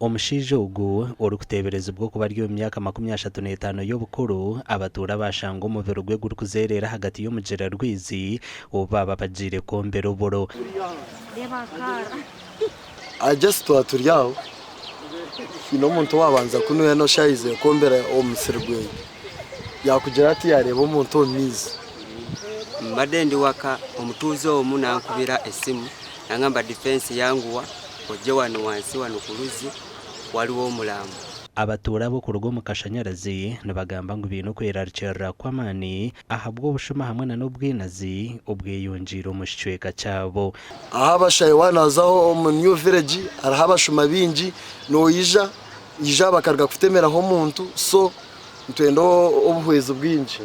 Omushaija ogu orikuteeberezibwa okuba ari omu myaka 35 y'obukuru, abatuura baashanga omubiri gwe gurikuzeereera ahagati y'omugyera Rwizi obu baaba bagiire kwombera oburo. Just twaba turi aho haine omuntu owabanza kunuya noshusha yaizire kwombera omusiri gweye yakugira ati yareeba omuntu omu maizi. Mbadde ndi waka omutuuze omu nankubira esimu nangamba defence yanguwa ojje wano wansi wano ku luzzi waliwo omulambo. Abatuura ab'okuruga omu Kashanyarazi nibagamba ngu baine okwerarikirira kw'amaani ahabw'obushuma hamwe na n'obwinazi obweyongyeire omu kicweka kyabo. Aho abashahi waaba nooza omu new village hariho abashuma baingi noija ija bakaruga kutemeraho omuntu so nitwenda obuhwezi bwingi.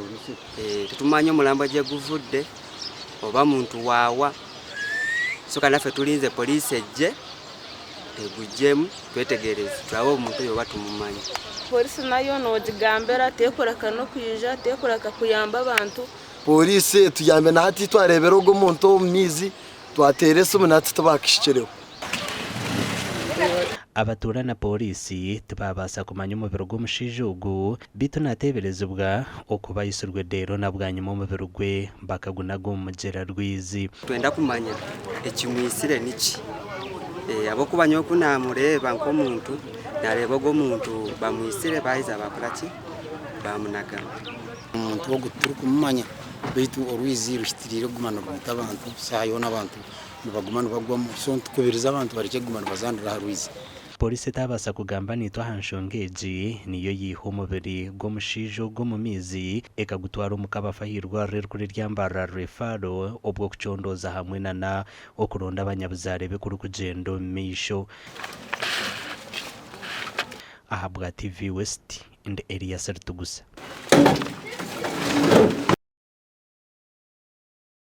Titumanya omulambo gye guvudde oba muntu waawa so kandi naffe turinze poliisi ejje egugyemu twetegereze turabe omuntu oyo oba tumumanya. Poliisi nayo nogigambira tekureka n'okwija tekureka kuyamba abantu. Poliisi etuyambe na hati twareebera ogwo omuntu omu maizi twateera esimu na hati tibakishikireho. Abatuura na pooriisi tibaabaasa kumanya omubiri gw'omushaija ogu beitu naateeberezibwa okuba aitsirwe reero na bwanyima omubiri gwe bakagunaga omu mugyera Rwizi. Nitwenda kumanya ekimwitsire niki ahabw'okuba nyowe ku naamureeba nk'omuntu naareeba ogu omuntu bamwitsire baaheza baakora ki baamunagamu. Omuntu ogu titurikumumanya beitu orwizi ruhikiriire kuguma nirwita abantu shaaha yoona abantu nibaguma nibagwamu so nitukubiriza abantu barekye kuguma nibazaanira aha rwizi. Pooriisi etaabaasa kugamba naitwe aha nshonga egi niyo yaiha omubiri gw'omushaija ogu omu maizi ekagutwara omu kabafu ah'eirwariro erikuru erya Mbarara Referral obw'okucondooza hamwe nana okuronda abanyabuzaare be kurikugyenda omu maisho. Ahabwa TV West, ndi Elias Ritugusa.